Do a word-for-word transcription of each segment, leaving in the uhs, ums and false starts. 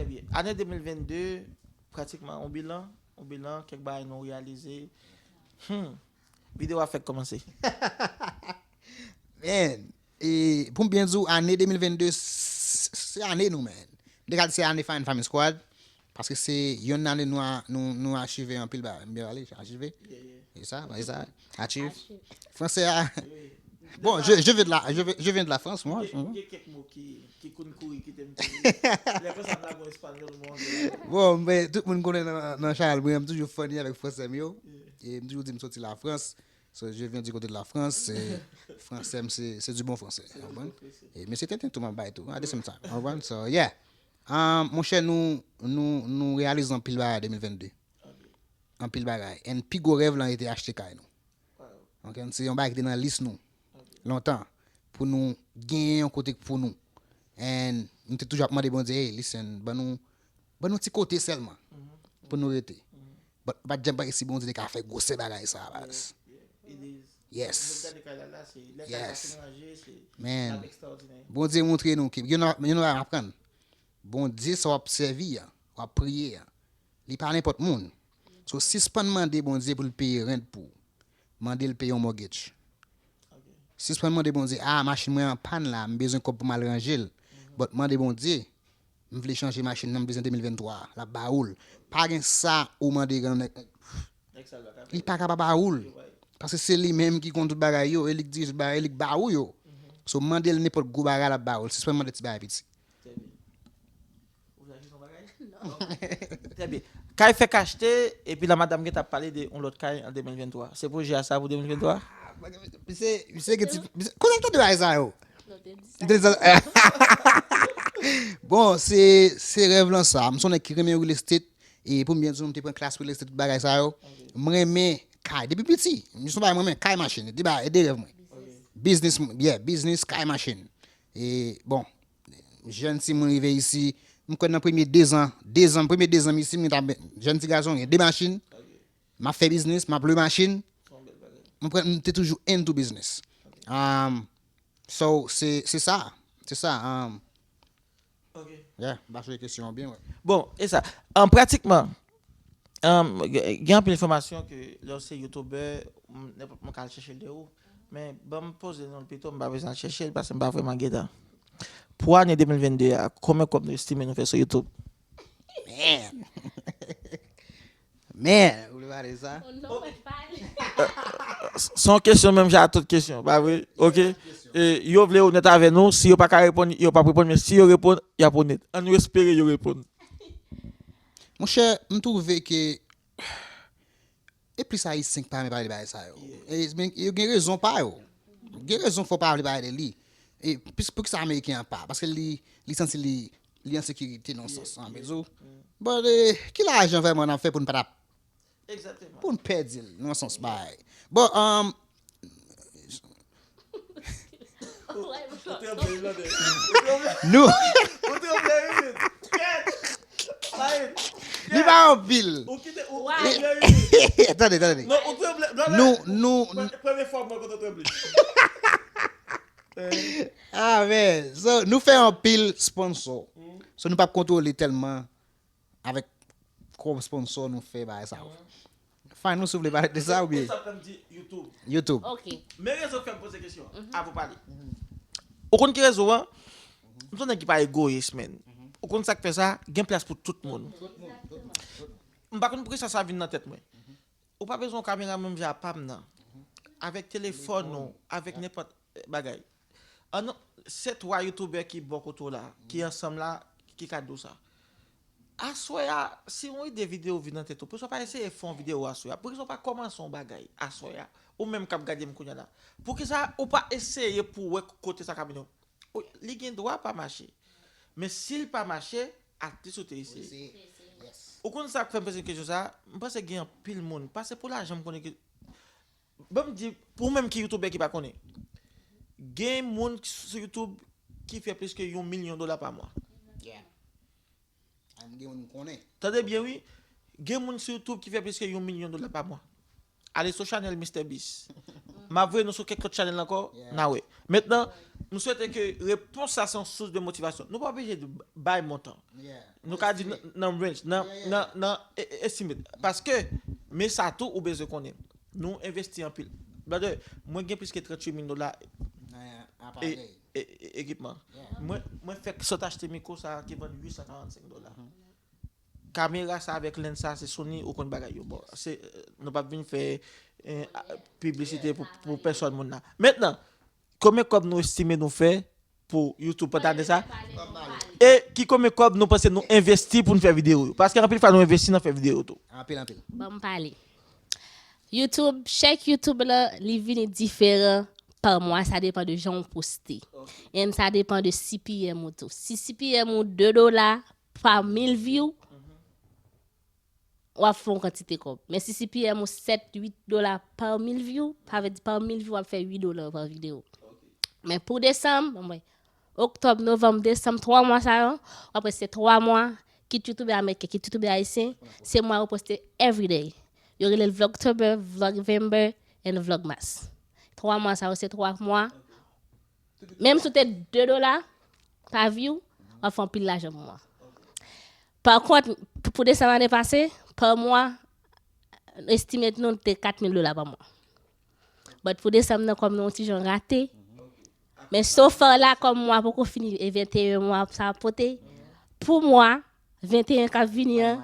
Trè byen. Ane de mil vennde, pratikman yon bilan, yon bilan, kèk bagay nou reyalize. Hmm. Videyo a fèk kòmanse. Man, e pou m byen di w, ane de mil vennde, s- se ane nou, man. M te ka di se ane Fine Family Squad, paske se yon ane nou, a- nou, nou achive anpil bagay. M byen pale, achive. E sa, e sa, achieve. Fransè a. Bon, je, je viens de la, je, viens- je viens de la France, moi. Gen kèk mo ki, ki konn kouri kite m kouri. Lè konsa m la gon espanyòl, mwen anglè. Bon, men tout moun konnen nan, nan chanèl mwen, m toujou funny avèk fransè m yo. E m toujou di m soti la France. So, je viens du côté de la France. Fransè m, se du bon français. Konprann? E, men se tenten tou m ap bay tou, at the same time. Konprann? So, yeah. Um, monchè, nou, nou, nou reyalize anpil bagay de mil vennde. Anpil bagay. And pi gwo rèv lan, e te achte kay nou. Ok, se yon bagay ki te nan lis nou lontan, pou nou genyen yon kote pou nou. And nou te toujou ap mande Bondye, hey, listen, ban nou, ban nou ti kote sèlman pou nou rete. But pa t janm panse si Bondye te ka fè gwosè bagay sa a, baz. Yes. Yes. Man. Bondye montre nou ke, you know, you know, m aprann. Bondye sa w ap sèvi a, w ap priye a, li pa nenpòt moun. So, sispann mande Bondye pou l peye rent pou ou. Mande l peye yon mortgage. Sispann mande Bondye, ah, machin mwen an pàn la, m bezwen kòb pou m al ranje l. But mande Bondye, m vle chanje machin nan, m bezwen de mil venntwa a, l ap ba ou l. Pa gen sa ou mande grannèg. Li pa ka pa ba ou l. Paske se li menm ki konn tout bagay yo, e li k dirije tout bagay, e li k ba ou yo. So, mande l nenpòt gwo bagay, l ap ba ou l. Sispann mande ti bagay piti. Trè byen. Kay fèk achte, epi la madanm gentan ap pale de yon lòt kay an de mil venntwa. Se pwojè a sa pou de mil venntwa? Misye, misye gen ti, kote l tande bagay sa yo? Bon, se, se rèv lan sa. M se yon nèg ki renmen real estate. E pou m byen di w, m te pran klas real estate, tout bagay sa yo. M renmen kay. Depi piti, m se yon bagay m renmen, kay, machin. De bagay, de rèv mwen. Business, yeah, business, kay, machin. E, bon, jèn timoun rive isi, m kwè nan premye dezan, dezan, premye dezan m isi, m gentan jèn ti gason, gen de machin, m ap fè biznis, m ap lwe machin. M kwè m te toujou into business. Um, so, se, se sa, se sa. Um, yeah, m pa sonje kesyon an byen, wi. Bon, e sa, um, pratikman, um, gen anpil enfòmasyon ke lè w se youtubè, m- nenpòt moun ka al chèche l de ou. Men, ban m poze non l pito, m pa bezwen al chèche l, paske m pa vrèman gen tan. Pou ane de mil vennde a, konbyen kòb nou estime nou fè sou YouTube? Man! Man! Ou vle pale sa? Oh non, pa pale. Se yon kesyon menm jan a tout kesyon, pa vre? Ok? E, yo vle onèt avè nou, si yo pa ka reponn, yo p ap reponn, men si yo reponn, y ap onèt. Ann nou espere yo reponn. Monchè, m twouve ke e plis Ayisyen ki pa renmen pale de bagay sa yo. E, men, yo gen rezon pa yo. Gen rezon fò pa vle pale de li. E pis- poukisa Ameriken an pa? Paske li, li santi li, li an sekirite nan sans an. But, eh, ki lajan vrèman n ap fè pou n pa t ap, pou n pèdi l nan sans bagay? Bon, um, nou li pa anpil. Tande, tande. Nou, nou, ah, men, so, nou fè anpil sponsor. So, nou p ap kontwole tèlman avèk kòb sponsor nou fè bagay sa yo. Fine, nou si w vle pale de sa oubyen? Sa fè m di YouTube. YouTube. Ok. Men rezon k fè m poze kesyon an, avan w pale. Ou konn ki rezon an? M se yon nèg ki pa egoyis, men. Ou konn sa k fè sa? Gen plas pou tout moun. M pa konn poukisa sa vin nan tèt mwen. Ou pa bezwen yon kamera menm jan a pa m nan. Avèk telefòn ou, avèk nenpòt bagay. An nou, se twa youtubè ki bò kote w la, ki ansanm la, ki ka di w sa. Aswè a, si yon ide videyo vin nan tèt ou, poukisa w pa eseye fè yon videyo aswè a? Poukisa w pa kòmanse yon bagay aswè a? Ou menm k ap gade m kounye a la. Poukisa ou pa eseye pou w wè kote sa ka mennen w? Ou- Li gen dwa pa mache. Men si l pa mache, at least ou te eseye. Ou konn sa k fè m poze kesyon sa? M panse gen anpil moun, pa se pou lajan m konnen ke, ban m di, pou ou menm ki youtubè ki pa konnen, gen moun sou YouTube ki fè plis ke yon milyon dola pa mwa. Yeah. Am gen moun m konnen. Tande byen wi, gen moun sou YouTube ki fè plis ke yon milyon dola pa mwa. Ale sou chanèl MrBeast. M ap voye nou sou kèk lòt chanèl ankò, n a wè. Mentnan, M swete ke repons la se yon sous de motivasyon. Nou pa oblije bay montan. Nou ka di nan, nan range, nan, nan, nan estimate. Paske, men sa tou ou bezwen konnen. Nou envesti anpil. Brother, mwen gen plis ke tranntuit mil dola e, e, e, ekipman. Mwen, mwen fèk sot achte mikwo sa ki vann uit san karannsenk dola. Kamera sa avèk lens sa, se Sony ou konn bagay yo. Bon, se, nou p ap vin fè, eh, piblisite pou, pou pèsòn moun nan. Mentnan, konbyen kòb nou estime nou fè pou YouTube pandan ane sa? E ki konbyen kòb nou panse nou envesti pou n fè videyo yo? Paske anpil fwa nou envesti nan fè videyo tou. Anpil, anpil. Ban m pale. YouTube, chèk YouTube la, li vini diferan pa mwa, sa depan de jan w poste. E sa depan de C P M ou tou. Si C P M ou de dola pa mil view, w ap fè yon kantite kòb. Men si C P M ou sèt, uit dola pa mil view, sa vle di pa mil view w ap fè uit dola pa videyo. Men pou desanm, bon, mwen, oktòb, novanm, desanm, twa mwa sa yo, w ap wè se twa mwa, kit YouTube ameriken, kit YouTube ayisyen, se mwa yo poste everyday. Yo rele l Vlogtober, Vlogvember, and Vlogmas. Twa mwa sa yo, se twa mwa. Menm si w te de dola pa view, w ap fè anpil lajan pou mwa. Pa kont, pou, pou desanm ane pase, pa mwa, estimate nou te kat mil dola pa mwa. But pou desanm nan, kòm nou yon ti jan rate, men so far la, kòm mwa poko fini, e venteyen mwa sa ap pote, pou mwa venteyen k ap vini an,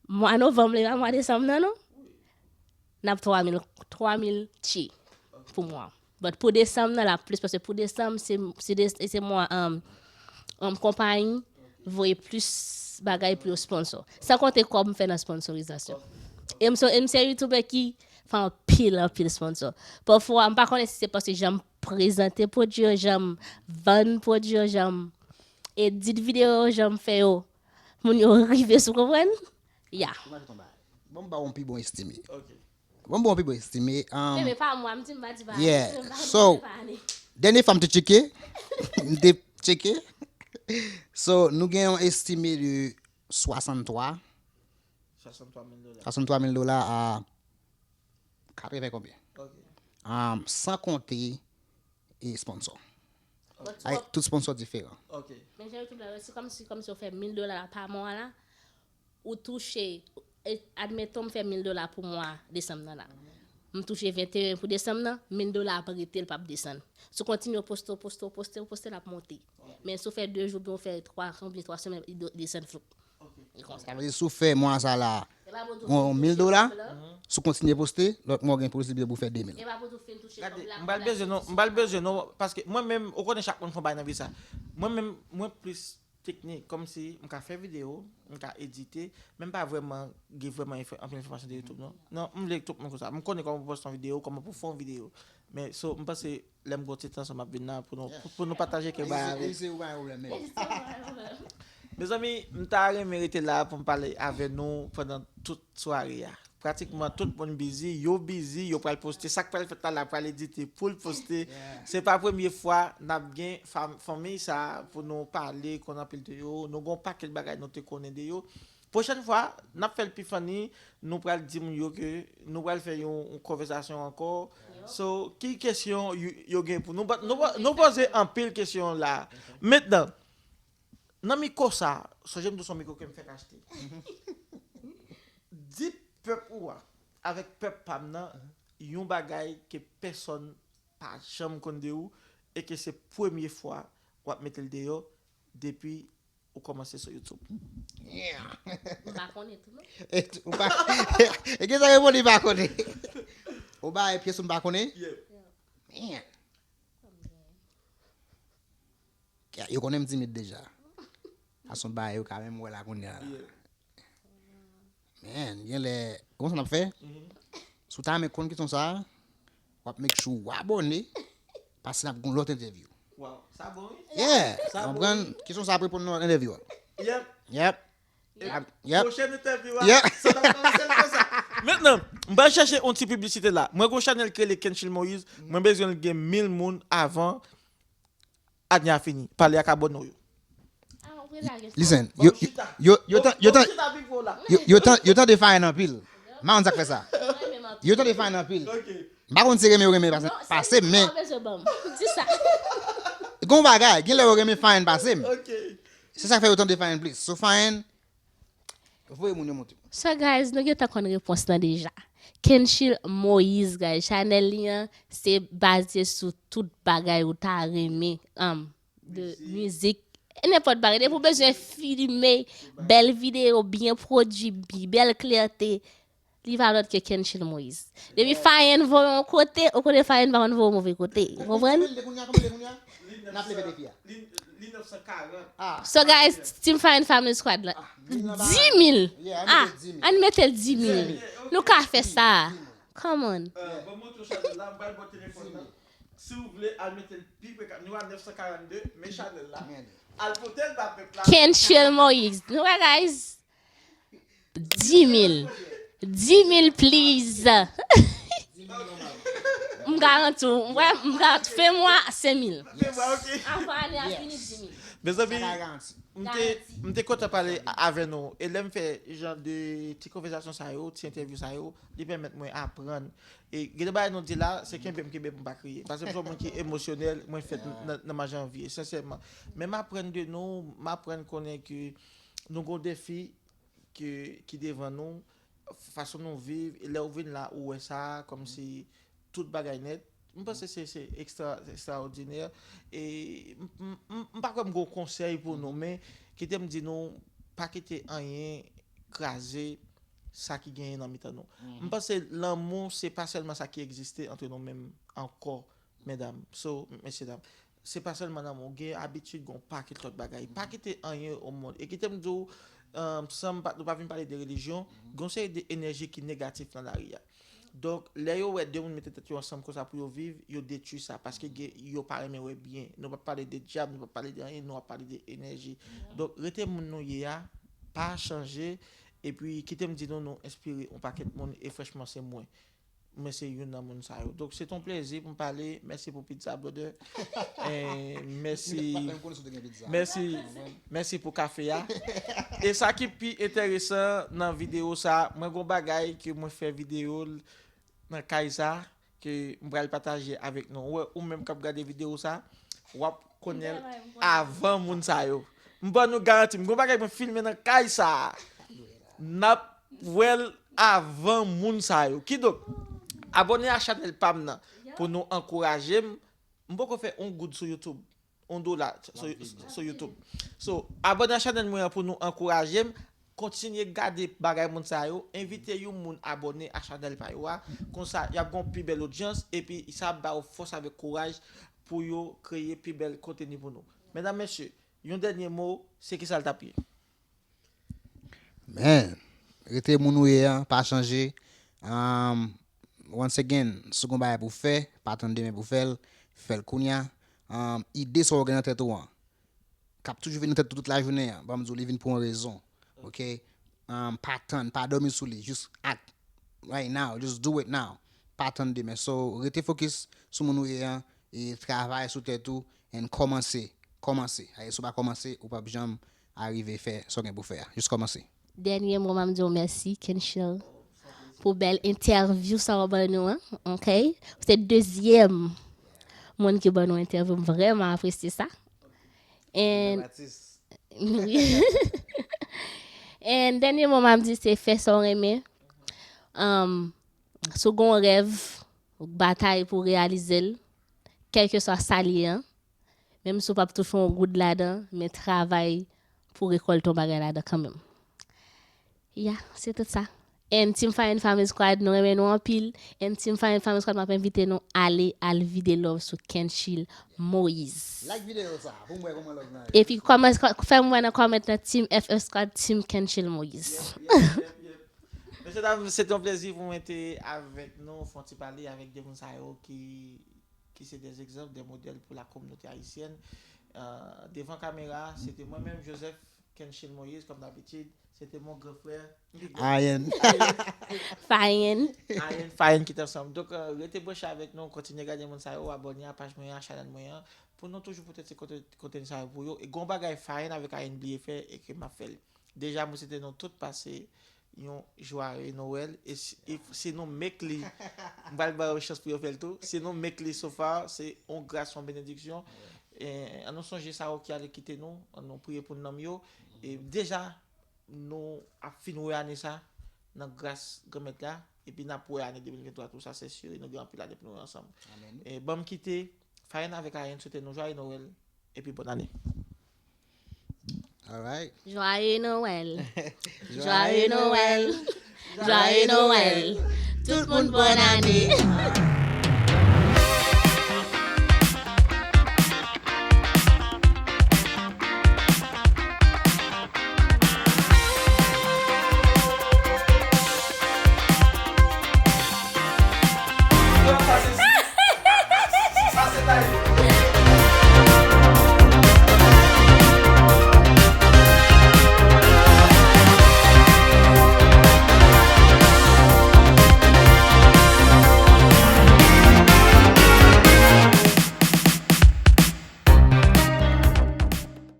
mwa novanm, li pa mwa desanm nan, non? N ap twa mil, twa mil tye pou mwa. But pou desanm nan, l ap plis, paske pou desanm, se, se, de- se mwa, um, um, konpayi voye plis bagay pou yo sponsor. San konte kòb m fè nan sponsorizasyon. E m se, e m se YouTuber ki fè anpil, anpil sponsor. Pafwa, m pa konnen si se paske jan m prezante pwodui yo, jan m vann pwodui yo, jan m edit videyo yo, jan m fè yo, moun yo rive sou, konprann? Ya. Ban m ba w yon pi bon estime. Ban m ba w yon pi bon estime. Um, men, men pa mwa, m di m pa di pa ane. Yeah. So, dènye fwa m te tcheke, m te tcheke. So, nou gen yon estime de swasanntwa. Swasanntwa mil dola. Swasanntwa mil dola a katreven konbyen? Um, san konte e sponsor. Ay, tout sponsor diferan. Men jan YouTube la, se kòmsi, kòmsi w fè mil dola pa mwa la, ou touche, e, admeton m fè mil dola pou mwa desanm nan la. M touche venteyen pou desanm nan, mil dola ap rete, l p ap desann. Si w kontinye poste, poste, poste, poste, l ap monte. Men si w fè de jou, oubyen w fè twa, oubyen twa semèn, li do- desann floup. Li konsa. Sa vle di si w fè mwa sa la, yon mil dola, si w kontinye poste, lòt mwa w gen posiblite pou w fè de mil. Gade, m pral bezwen nou, m pral bezwen nou, paske mwen menm, ou konnen chak moun fè yon bagay nan vi sa. Mwen menm, mwen plis teknik, kòmsi m ka fè videyo, m ka edite, men m pa vrèman gen vrèman enfo- anpil enfòmasyon de YouTube, non. Non, m vle tout moun konsa. M konnen kòman pou poste yon videyo, kòman pou fè yon videyo. Men, so, m panse, lè m gen yon ti tan, so m ap vin la pou nou, pou, pou nou pataje kèk bagay avèk. Mezanmi, m ta renmen rete la pou m pale avè nou pandan tout sware a. Pratikman tout moun busy, yo busy, yo pral poste. Sa k pral fèt la, la pral edite pou l poste. Se pa premye fwa n ap gen fam- fanmi sa pou nou pale, konn anpil de yo. Nou gen yon pakèt bagay nou te konnen de yo. Pwochèn fwa, n ap fè l pi funny, nou pral di moun yo ke nou pral fè yon, yon konvèsasyon ankò. So, ki kesyon yo, yo gen pou nou? But nou, nou poze anpil kesyon la. Mentnan, nan mikwo sa, sonje m di w se yon mikwo ke m fèk achte. Di pèp ou a, avèk pèp pa m nan, yon bagay ke pèsonn pa janm konn de ou, e ke se premye fwa w ap mete l deyò depi ou kòmanse sou YouTube. Yeah. M pa konnen tou, non. E t- ou pa, e gen sa reponn li pa konnen. Ou ba e pyès ou m pa konnen? Yeah. Man. Ya, yo konnen m timid deja. Sa se yon bagay yo ka menm wè la kounye a la. Yeah. Man, genlè, ou konn sa n ap fè? Si w ta renmen konn kesyon sa a, w ap make sure w abòne, paske n ap gen yon lòt entèvyou. Wow, sa bon, wi. Yeah, sa bon, konprann? Kesyon sa ap reponn nan lòt entèvyou a. Yep. Yep. Yep. Pwochèn entèvyou a, sa n ap kòmanse l konsa. Mentnan, m pral chèche yon ti piblisite la. Mwen gen yon chanèl ki rele Kenchil Moïse, mwen bezwen l gen mil moun avan ane a fini. Pale ak abòne w yo. Listen, yo, yo, yo, tan- yo, tan- yo, yo, tan- yo tande Fine anpil. M pa konn sa k fè sa. Yo tande Fine anpil. M pa konn si renmen yo renmen pase, pase, men. Di sa. Gon bagay, gen lè yo renmen Fine pase m. Se sa k fè yo tande Fine plis. So Fine, voye moun yo monte. So guys, nou gentan konn repons lan deja. Kenchill Moïse, guys, chanèl li an, se baze sou tout bagay ou ta renmen, um, de mizik, nenpòt bagay. Depi ou bezwen filme bèl videyo, byen pwodui, bi-, bèl klète, li pa lòt ke Kenchill Moïse. Depi Fine voye yon kote, ou konnen Fine pa konn voye move kote. Ou konprann? N ap leve defi a. So guys, Team Fine Family Squad la. Dis mil. Ah, ann mete l dis mil. Nou ka fè sa. Come on. Ban m montre w chanèl la, m pral ba w telefòn nan. Si w vle al mete l pi pre, nou a nèf san karannde, men chanèl la. Al pote l ba pèp la. Kenchill Moïse. Nou wè, guys. Dis mil. Dis mil, please. M garanti w. M wè, m garanti. Fè mwa senk mil. Avan ane a fini, dis mil. Mezanmi, m te, m te kontan pale avè nou. E lè m fè jan de ti konvèsasyon sa yo, ti entèvyou sa yo, li pèmèt mwen aprann. E gen de bagay nou di la, se kenbe m kenbe pou m pa kriye. Paske m se yon moun ki emosyonèl, mwen fèt nan, nan mwa janvye, sensèman. Men m aprann de nou, m aprann konnen ke nou gon defi ke, ki devan nou, fason nou viv, e lè ou vin la, ou wè sa, kòmsi tout bagay nèt. M panse se, se ekstra, ekstraòdinè. E m, m, m, m pa kwè m gon konsèy pou nou, men kite m di nou, pa kite anyen kraze sa ki genyen nan mitan nou. M panse lanmou, se pa sèlman sa ki egziste ant nou menm ankò, medam. So, mesye dam. Se pa sèlman lanmou, gen abitid, gen yon pakèt lòt bagay. Pa kite anyen o mond. E kite m di w, um, san m pa, nou pa vin pale de relijyon, gen yon seri de enèji ki negatif nan lari a. Donk, lè yo wè de moun mete tèt yo ansanm konsa pou yo viv, yo detwi sa, paske gen, yo pa renmen wè byen. Nou p ap pale de dyab, nou p ap pale de anyen, nou ap pale de enèji. Donk, rete moun nou ye a, pa chanje, epi kite m di nou, nou enspire yon pakèt moun, e franchman, se mwen. Mwen se youn nan moun sa yo. Donk, se t on plezi pou m pale. Mèsi pou pizza, brother. E mèsi, mèsi, mèsi pou kafe a. E sa ki pi enteresan nan videyo sa, mwen gon bagay ke mwen fè videyo l nan kay sa, ke m pral pataje avèk nou. Ou wè, ou menm k ap gade videyo sa, w ap konnen l avan moun sa yo. M ban nou garanti, m gon bagay mwen filme nan kay sa. N ap wè l avan moun sa yo. Kidonk, abòne a chanèl pa m nan pou nou ankouraje m. M poko fè yon goud sou YouTube. Yon dola sou, sou YouTube. So, abòne a chanèl mwen an pou nou ankouraje m. Kontinye gade bagay moun sa yo. Envite yon moun abòne a chanèl pa yo a. Konsa, y ap gen yon pi bèl odyans. Epi, sa ap ba yo fòs avèk kouraj pou yo kreye pi bèl konteni pou nou. Medam, mesye, yon dènye mo, se kisa l t ap ye? Men, rete moun ou ye a, pa chanje. Um, once again, si w gon bagay pou fè, pa tann demen pou fè l, fè l kounya. Um, ide sa w gen nan tèt ou an, k ap toujou vin nan tèt ou tout lajounen an, ban m di w, li vin pou yon rezon. Ok? Um, pa tann, pa dòmi sou li, just act right now, just do it now. Pa tann demen. So, rete fokis sou moun ou ye an, e travay sou tèt ou, and kòmanse, kòmanse. Aye, si w pa kòmanse, ou p ap janm arive fè sa w gen pou fè a. Just kòmanse. Dènye mo, m ap di w mèsi, Kenchill, pou bèl entèvyou sa w ban nou an, ok? Ou se dezyèm moun ki ban nou entèvyou, m vrèman apresye sa. And, and dènye mo, m ap di se fè sa w renmen. Um, si w gen yon rèv, batay pou w reyalize l, kèlkeswa sa l ye an, menm si w p ap touche yon goud ladan, men travay pou w rekòlte yon bagay ladan kanmenm. Ya, se tout sa. And Team Fine Family Squad, nou renmen nou anpil. And Team Fine Family Squad, m ap envite nou ale al vide love sou Kenchill Moïse. Like videyo sa pou m wè kòman love lan ye. Epi kòman, fè m wè nan comment nan Team F F Squad, Team Kenchill Moïse. Mesye dam, se te yon plezi pou mwen te avèk nou, fè yon ti pale avèk de moun sa yo ki, ki se de egzanp, de modèl pou la kominote ayisyèn. Euh, devan kamera, se te mwen menm, Joseph Kenchill Moïse, kòm dabitid. Se te mon gran frè. Ayen. Fayen. Ayen, Fayen ki te ansanm. Donk, euh, rete branche avèk nou, kontinye gade moun sa yo, abòne a paj mwen an, chanèl mwen an, pou nou toujou pote ti konteni sa yo pou yo. E gon bagay Fayen avèk Ayen bliye fè e ke m ap fè l. Deja, mwen swete nou tout pase yon jware Nwèl. E si, e si nou make li, m pral ba yo chans pou yo fè l tou. Si nou make li so far, se yon gras, yon benediksyon. E, ann nou sonje sa yo ki ale kite nou, ann nou priye pou nanm yo. E deja, nou ap fin wè ane sa nan gras Granmèt la, epi n ap wè ane de mil venntwa tou, sa se si, e nou gen anpil ane pou nou wè ansanm. Amen. E ban m kite Fayen avèk Ayen swete nou jwaye Nwèl, epi bòn ane. Alright. Jwaye Nwèl. Jwaye Nwèl. Jwaye Nwèl. Tout moun bòn ane.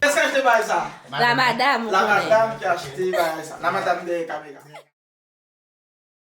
Kiyès ki achte bagay sa? La madam ou La konnen. Madam ki achte bagay sa. La madam dèyè kamera.